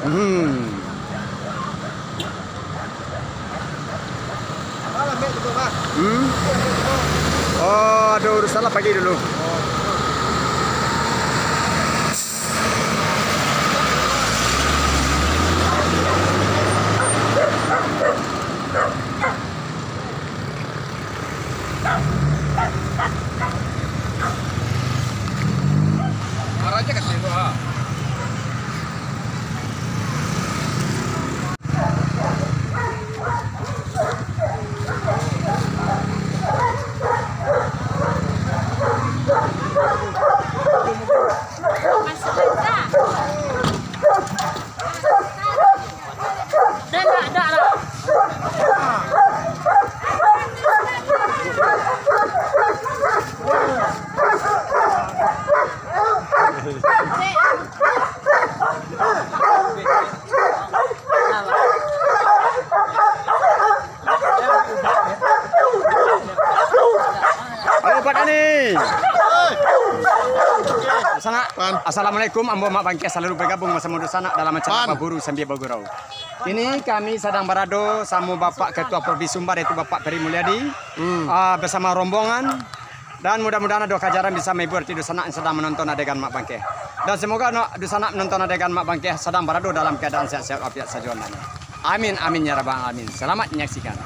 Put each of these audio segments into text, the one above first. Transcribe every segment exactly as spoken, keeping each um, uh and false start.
Hmm. Hmm. Oh, ada urusan lah, pagi dulu. Halo, Pak Dani. Sanak. Pan. Assalamualaikum, ambo Mak Bangkeh salalu bagabuang basamo dunsanak dalam acara Pan. Baburu Sambia Bagurau. Kini kami sadang barado samo Bapak Ketua Provinsi Sumbar, yaitu Bapak Peri Mulyadi, Hmm. ah, basamo rombongan. Dan mudah-mudahan ado kajaran bisa mahibur ati dunsanak yang sadang manonton adegan Mak Bangkeh. Dan semoga no-, dunsanak manonton adegan Mak Bangkeh sadang barado dalam keadaan sehat-sehat walafiat sajo andaknyo. Amin, amin, ya rabbal alamin. Selamat menyaksikan.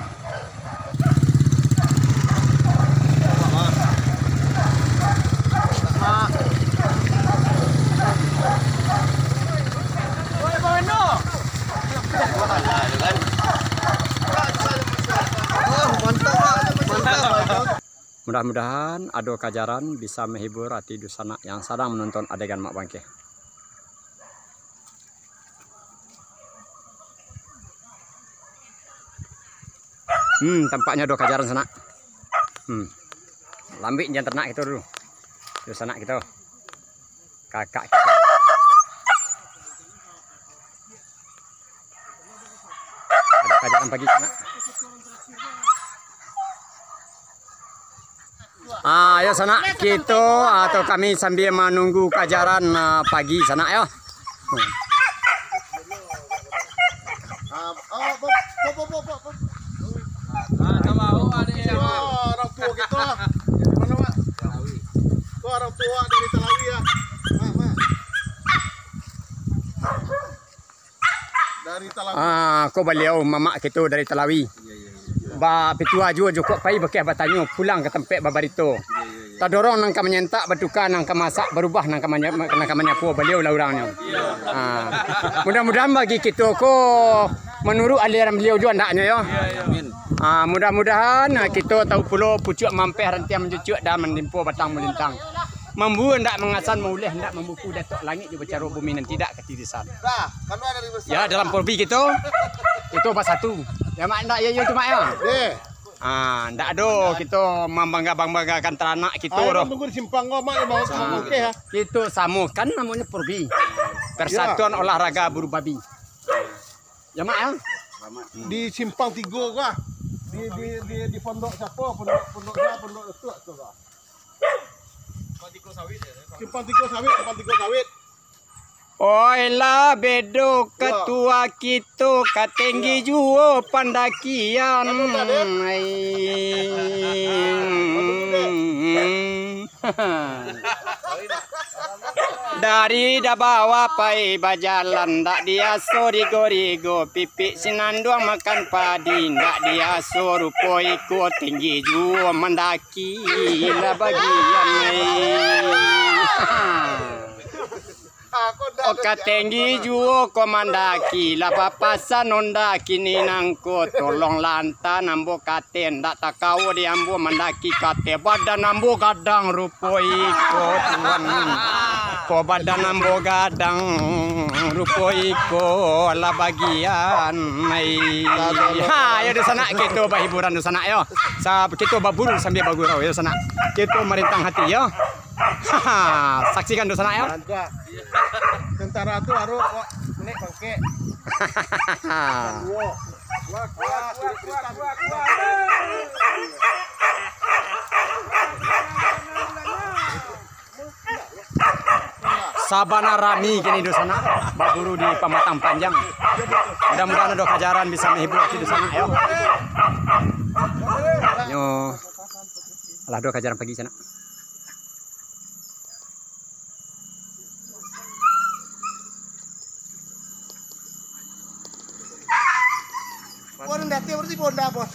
Mudah-mudahan ado kajaran bisa mahibur ati dunsanak yang sadang manonton adegan Mak Bangkeh. Hmm, tampaknyo ado kajaran sanak. Hmm. Lambik jan tanak kito dulu. Dunsanak kito. Kakak kito. Ado kajaran pagi sanak. Ah, ayo sanak, kito atau kami sambia manunggu kajaran, ah, pagi sanak yo. Hmm. Ah, oh, bo-, bo-, bo-, bo-, bo-, bo-, Ah, tambah, oh, ada yang Ah, orang tua kita. Di mana, Mak? Tu orang tua dari Talawi ya. Mak, Mak. Dari Talawi. Ah, ko baliau mamak kito dari Talawi. Iya, iya, iya. Ba pituah juo jo kok pai bakeh batanyo, pulang ka tampek babarito. Iya, iya, iya. Tadorong nan ka manyentak, batuka nan ka masak, barubah nan ka manya-, nan ka manyapo, baliau lah urangnyo. Iya. Ah. Mudah-mudahan bagi kito ko manurut aliran baliau juo andaknyo yo. Iya, iya. Amin. Ah, mudah-mudahan, ah, kito tahu pulo pucuak mampeh rantiang mancucuak dan manimpo batang malintang. Mambu ndak mangasan, mauleh ndak mambuku, datok langik jo bacaro bumi nan tidak katirisan. Dah, kalau ada di besar. Ya, dalam polbi kito, kito basatu. Ya, Mak, ndak, ya, ya, tu, Mak, ya? Deh. Ah, ndak ado kito mambangga-banggakan taranak kito Ayo, doh. Tunggu di simpang ko, Mak, ya, mau, mau Ah. okey, ya. Kito samo, kan namonyo polbi. Persatuan Ya. Olahraga Buru Babi. Ya, Mak, ya? Di simpang tigo ko, ah. Di, di, di, di pondok siapa? Pondok, pondok siapa? Pondok Datuk tu, ah. Simpang tigo sawit, simpang tigo sawit. Oi lah, bedo ketua kito, ka tinggi juo pandakian. Ai. Dari Dabawa pai bajalan, dak diaso rigo-rigo, pipik sinanduang makan padi, dak diaso rupo iko, tinggi juo mandaki lah bagian, ai. Oka tinggi juo ko mandaki, lah papasan onda kini nangko, tolong lantan ambo katen, dak takawa di ambo mandaki katen, badan ambo gadang rupo iko, Tuan. Ko badan ambo gadang rupo iko, lah bagian, ai. Ha, yo, dunsanak, kito bahiburan, dunsanak, yo. Sa-, kito baburu sambia bagurau, yo, sanak. Kito marintang hati, yo. Saksikan, dunsanak, yo. Mantap. Tentara tu harus, kok, naik bangkek. Dua. Wah, wah, wah, wah, wah, wah. Sabana rami kini dunsanak baburu di Pamatang Panjang. Mudah-mudahan ado kajaran bisa menghibur ati dunsanak, yo. Nyo, alah ado kajaran pagi sanak. Buah nan dati, berarti buah ndak, Bos?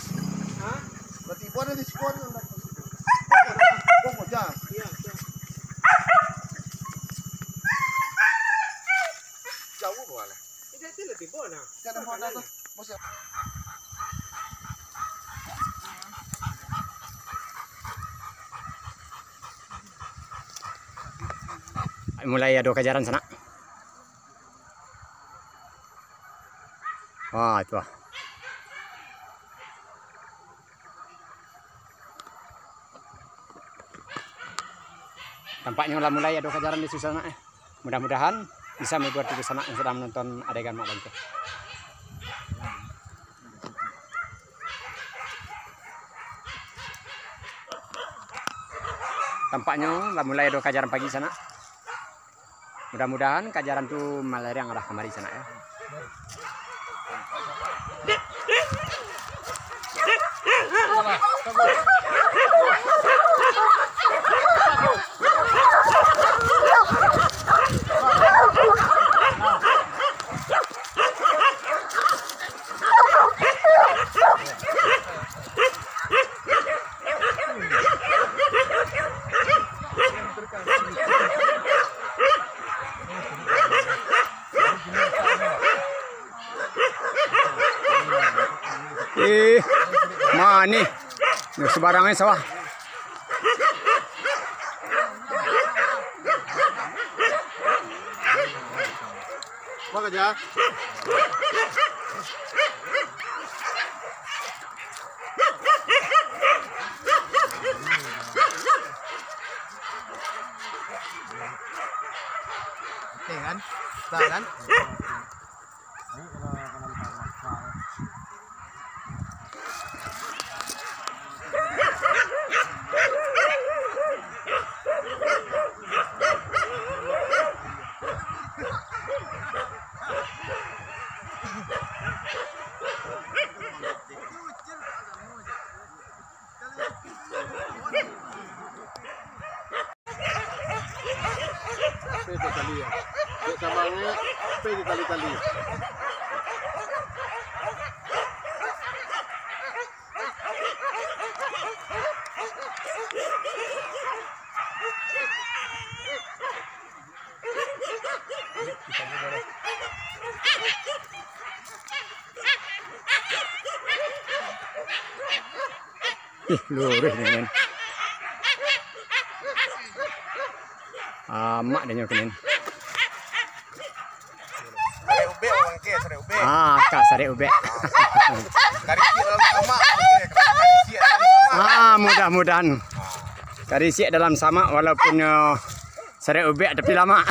Hah? Berarti buah nan di siko ni ndak. Buah, buah, buah, buah, jangan. Iya, iya. Jauh buah lah. Ini dati lah tiba nah. Tiada buah ndak tu. Bos, ya. Mulai ado kajaran sanak. Wah, itu ah. Tampaknyo lah mulai ado kajaran di dunsanak, eh. Mudah-mudahan bisa menghibur ati dunsanak yang sedang menonton adegan Mak Bangkeh. Tampaknyo lah mulai ado kajaran pagi sanak. Mudah-mudahan kajaran tu malariang arah kamari sanak, yo. Eh, ma ni? Nyo sabarang ni sawah. Mak aja. Oke kan? Bisa kan? Pe di tali, ya. Dek sabangnyo, pe di tali-tali. Ih, luruih ni, men. Amak dia nyo kini. Sarek ubek urang ke, sarek ubek. Ah, ka sarek ubek. Karisiak dalam samak, urang ke. Karisiak dalam samak. Ah, mudah-mudahan. Karisiak dalam samak walaupun, eh, sarek ubek tapi lamak.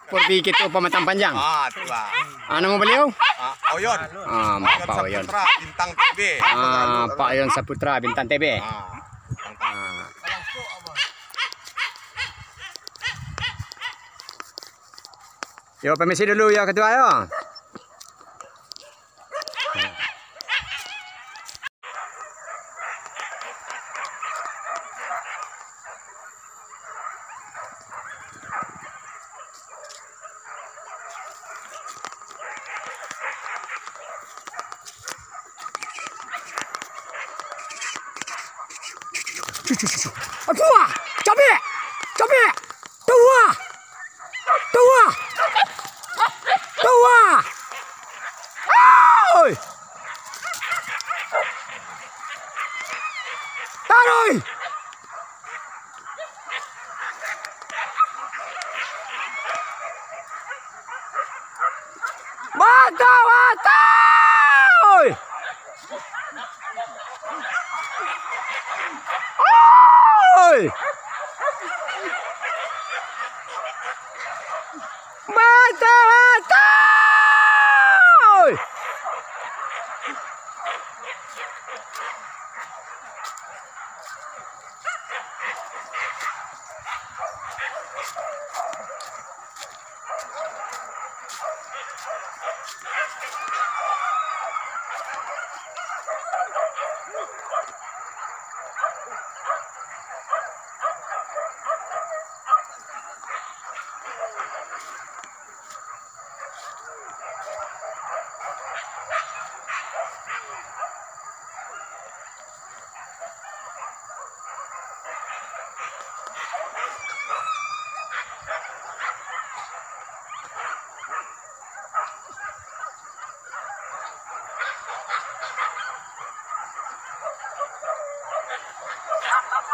Porbi kito Pamatang Panjang. Ah, tu lah. Ah, namo baliau? Ah, Oyon. Ah, Oyon Pak Oyon. Saputra, Bintang T B. Ah, Pak Oyon Saputra, Bintang T B. Ah. Ah. Yo, permisi dulu yo, Ketua yo. Cu, cu, cu, cu. Aduh, ah! Cabik! Cabik! Tuah! Tuah! Tuah! Oi! Taruih! Mata, mata! Oi! Oi! Mata, mata! Oi!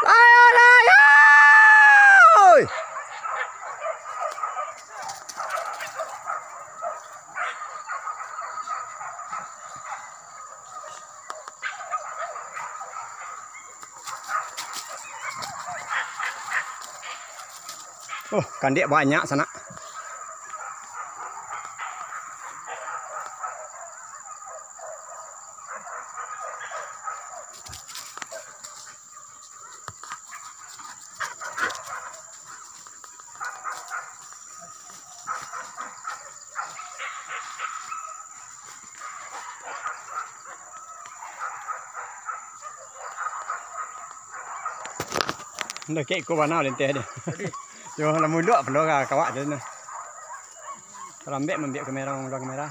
Layah, layah! Oh, kandiak banyak sanak. Ndak kek ko bana lenteh dia. Yo, lah munduak pulo ka kawak tu nah. Talambek mambiak kamera, manguluang kamera.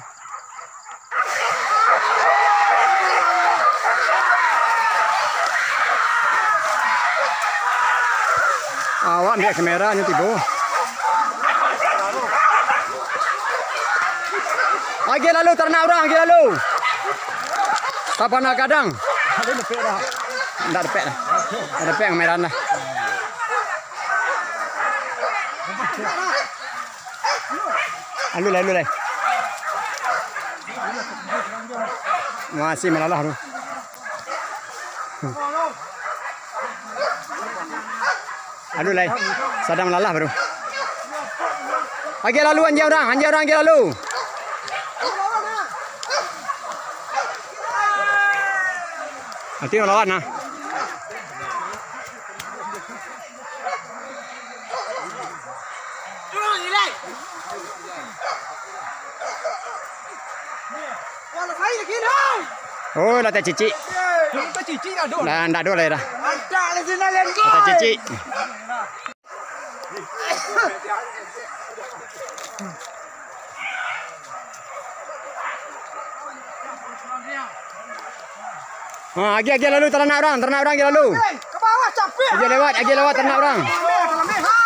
Awak ambiak kamera nyo tibo. Agiah lalu, taranak urang, agiah lalu. Sabana gadang. Ndak dapek dah. Ndak dapek kamera dah. Alu lai, alu lai. Masih malalah tu. Alu lai. Sadang malalah baru. Agiah lalu, anjiang urang, anjiang urang, agiah lalu. Nanti malawan nah. Oh, lah tacicik. Lah, ndak ado lai dah. Lah tacicik. Ha, agiah, agiah lalu, taranak urang, taranak urang, agiah lalu. Ka bawah, capek. Agiah lewat, agiah lewat, taranak urang. Talambek, talambek. Ha.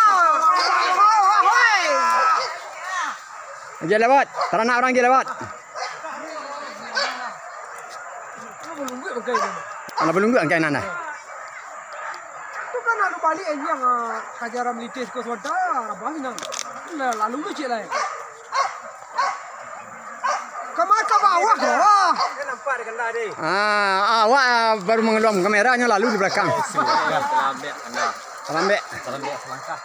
Agiah lewat, taranak urang, agiah lewat. Alah balungguik bangkai nan dah. Tu kan lalu baliak anjiang, ah, kajaran malitis ko sabanta, rabah minang. Lah, lalu cik lai. Kama ka bawah ko. Dia nampak dia kena deh. Ah, awak, ah, baru mangaluang kameranyo lalu di balakang. Talambek, talambek. Talambek. Talambek salangkah.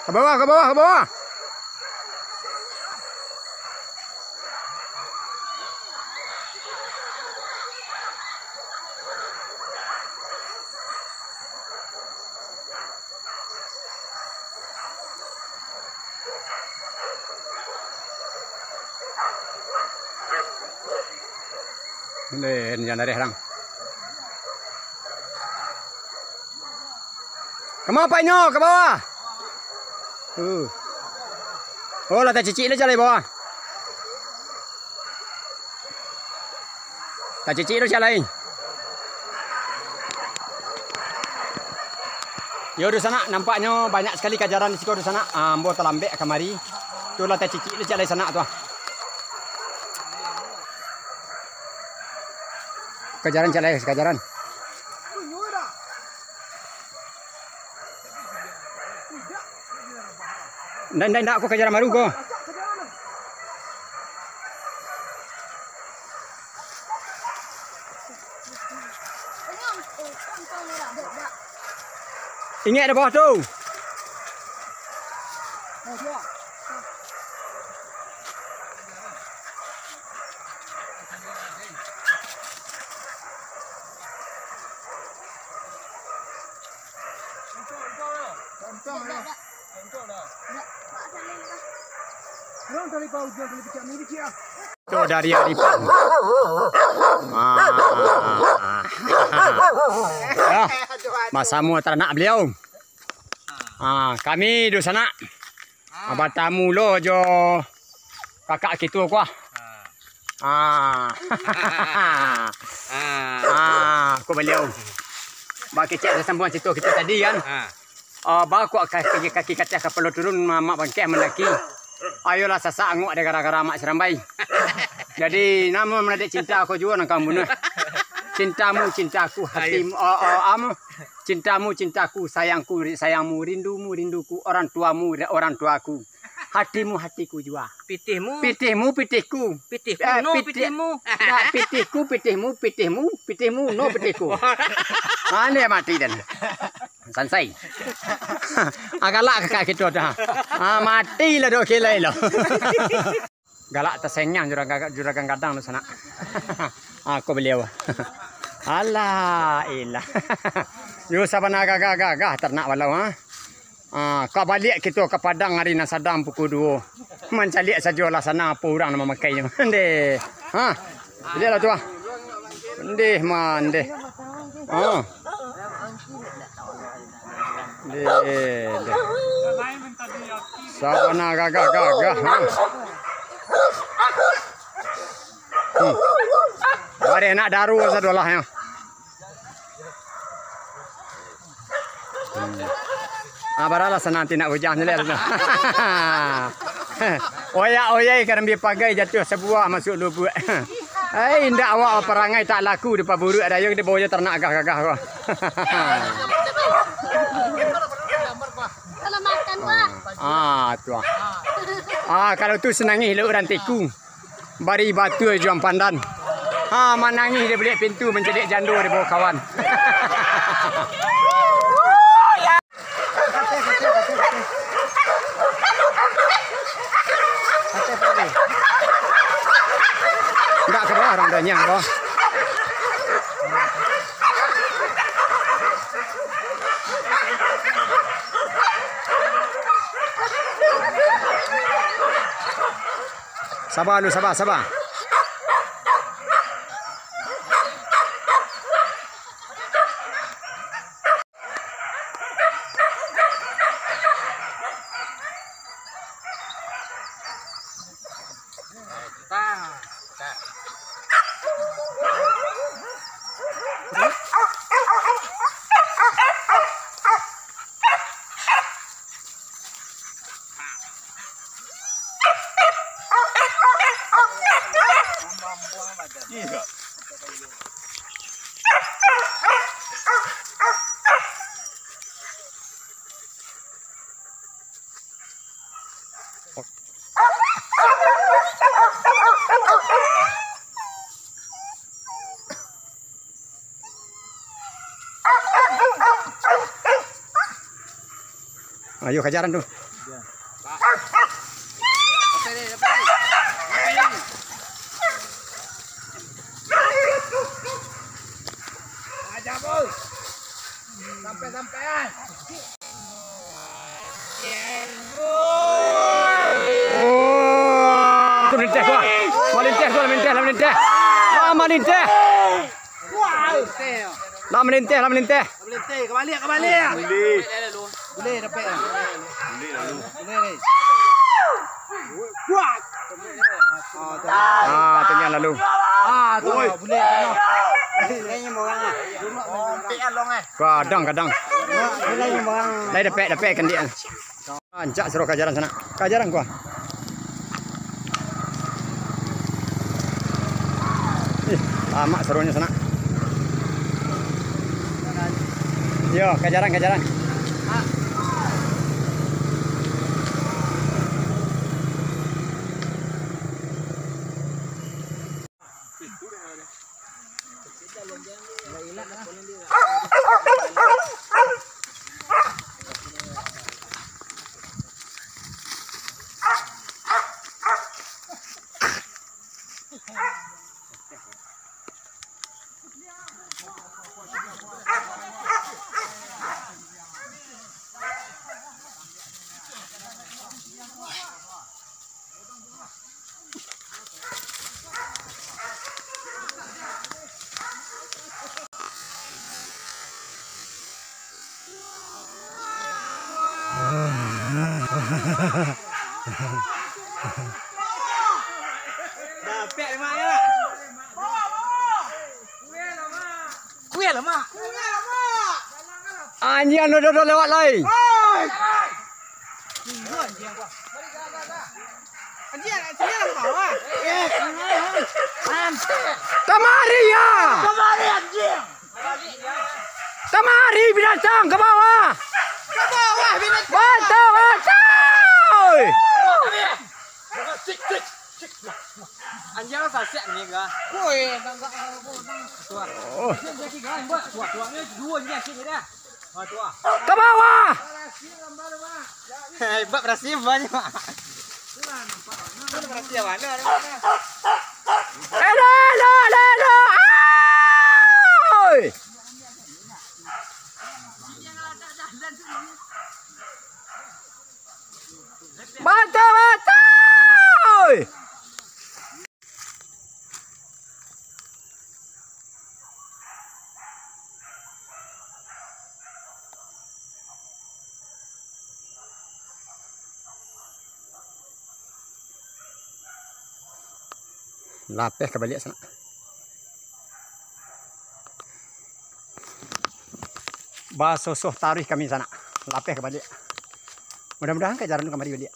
Ka bawah, ka bawah, ka bawah. Nden, jan dareh rang. Kama apak inyo? Ka bawah. Uh. Oh, lah tacicik lo cak lai bawah. Tacicik lo cak lai. Yo, dunsanak, nampaknyo banyak sakali kajaran di siko, dunsanak. Ah, ambo talambek kamari. Tu lah tacicik lo cak lai sanak tu, ah. Kajaran cak lai, kajaran. Ndak, ndak, ndak, ko kajaran baru ko. Ingek di bawah tu. Tu dari Arifin. Ah. Ah, basamo taranak baliau. Ah, kami dunsanak. Ah, batamu lo jo kakak kito ko ah. Ah. Ah, ko baliau. Bakecek sasambuang carito kito tadi kan. Ah, ba kuak kaki, kaki kateh kapalo turun, mamak bangkeh mandaki. Ayolah sasak angok dek gara-gara amak sarambai. Jadi, namo manadek cinta ko juo nan ka mambunuah. Cintamu cintaku, hatimu, oh, oh, amu. Cintamu cintaku, sayangku sayangmu, rindumu rinduku, orang tuamu orang tuaku. Hatimu hatiku jua. Pitihmu. Pitihmu pitihku. Pitihku, eh, no pitih-, pitihmu. Nah, pitihku pitihmu, pitihmu, pitihmu, no pitihku. Mano mati den. Sansai. Ah, galak kakak kito dah. Ah, mati lah dok kilai lo. Galak tasengang juragan, juragan gadang tu sanak. Ah, ko baliau. Alah, ilah. Yo sabana gagah-gagah taranak balau, ha. Ah, ka baliak kito ka Padang ari nan sadang pukua duo. Mancaliak sajolah sana apo urang nan mamakainnyo. Ndeh. Ha. Baliaklah tu, ah. Ndeh, ma, ndeh. Ha. Ndeh, ndeh. Sabana gagah-gagah, ha. Hmm. Bareh nak daru sadolah, ya. Hmm. Ah, baralah sanang ti nak bujang je lah. Oyak-oyai karambia pagai jatuah sabuah masuak lubuak. Hei, indak awak parangai tak laku dipaburuak, ado yo dibawa jo taranak gagah-gagah ko. Salah makan, Pak. Ah, tu ah. Ah, kalau tu sanangih lo urang Teku. Bari batua jo Juang Pandan. Ha, manangih di baliak pintu, mancaliak jando di bawah kawan. Ndak ka bawah, urang danyang ka bawah. Saba lu, saba, saba. Ayo, kajaran tu. Sampai-sampai. Oh. Tu malinteh tu, ah. Malinteh tu, malinteh, malinteh. Ah, malinteh. Lah malinteh, lah malinteh. Malinteh, kabaliak, kabaliak. Boleh dapek lah. Boleh ni. Ah, tinggal lalu. Ah, tu, boleh. Gadang, gadang. Lai dapek, dapek kandiak. Rancak suruah kajaran sanak. Kajaran kuah. Ih, lamak suruahnyo sanak. Yo, kajaran, kajaran. Dapek lemak yo. Kuih lemak. Anjiang dodok lewat lai. Anjiang, anjiang ka bawah. Kamari ya. Kamari anjiang. Kamari binatang ka bawah. Ka bawah binatang. Bantu, bantu. Anjiang sasek ni ga. Woi, enggak, enggak, enggak. Tuan. Oh. Dia jadi ga, buat. Tuan, tuan ni dua ni sini dah. Ka bawah! Hebat, berhasil banyak. Berhasil mana? Elah, elah, elah, elah! Ai! Batua, batua! Lapeh ka baliak sanak. Basosoh taruih kami sanak. Lapeh ka baliak. Mudah-mudahan ka jalan tu kamari baliak.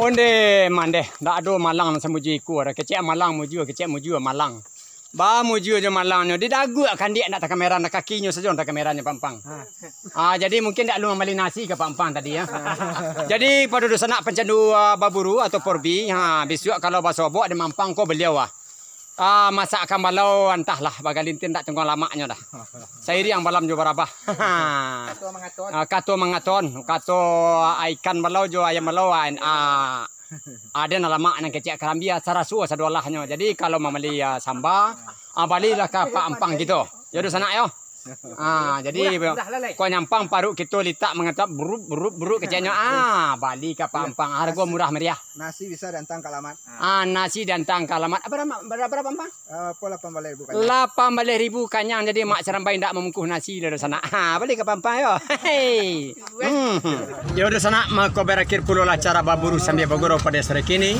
Onde mandeh, ndak ado malang nan samuji ikua, kecek malang mujua, kecek mujua malang. Bamujua jo malangnyo, didaguak kandiak ndak takameran, kakinyo sajo nan takamerannyo Pak Ampang. Ah, jadi mungkin ndak lu mambali nasi ka Pak Ampang tadi, ya. Jadi, pado dunsanak pancandu, ah, baburu atau porbi, ha, bisuak kalau basobok di mampang ko baliau, ah. Ah, masakkan balau, antahlah, bagalintir ndak tunggang lamaknyo dah. Sairiang balam jo barabah. Kato mangaton. Ah, kato mangaton, kato ikan balau jo ayam balau, ah, ah, ado nan lamak nan kecek karambia, saraso sadoalahnyo. Jadi, kalau mambali, ah, samba, ah, balilah ka Pak Ampang kito. Yo, dunsanak yo. Ah, jadi, mudah, mudah lah, Lai. Kok nyampang paruik kito litak mangatap, burup, burup, burup, keceknyo. Ah, bali ka Pak Ampang, hargo murah meriah. Nasi bisa diantang ka alamat. Ah, nasi diantang ka alamat. Bara, bara, bara, Pak Ampang? Ah, apo, lapan baleh ribu kanyang. Lapan baleh ribu kanyang, jadi mak sarambai ndak mamungkuh nasi lah dunsanak. Ha, bali ka Pak Ampang yo. Hei. Hmm. Yo dunsanak, mako barakhir pulolah acara baburu sambia bagurau pado sore kini.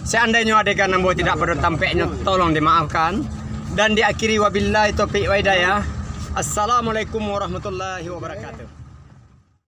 Seandainyo adegan ambo tidak pado tampeknyo, tolong dimaafkan. Dan diakhiri wabillahi taufiq wa hidayah. Assalamualaikum warahmatullahi wabarakatuh.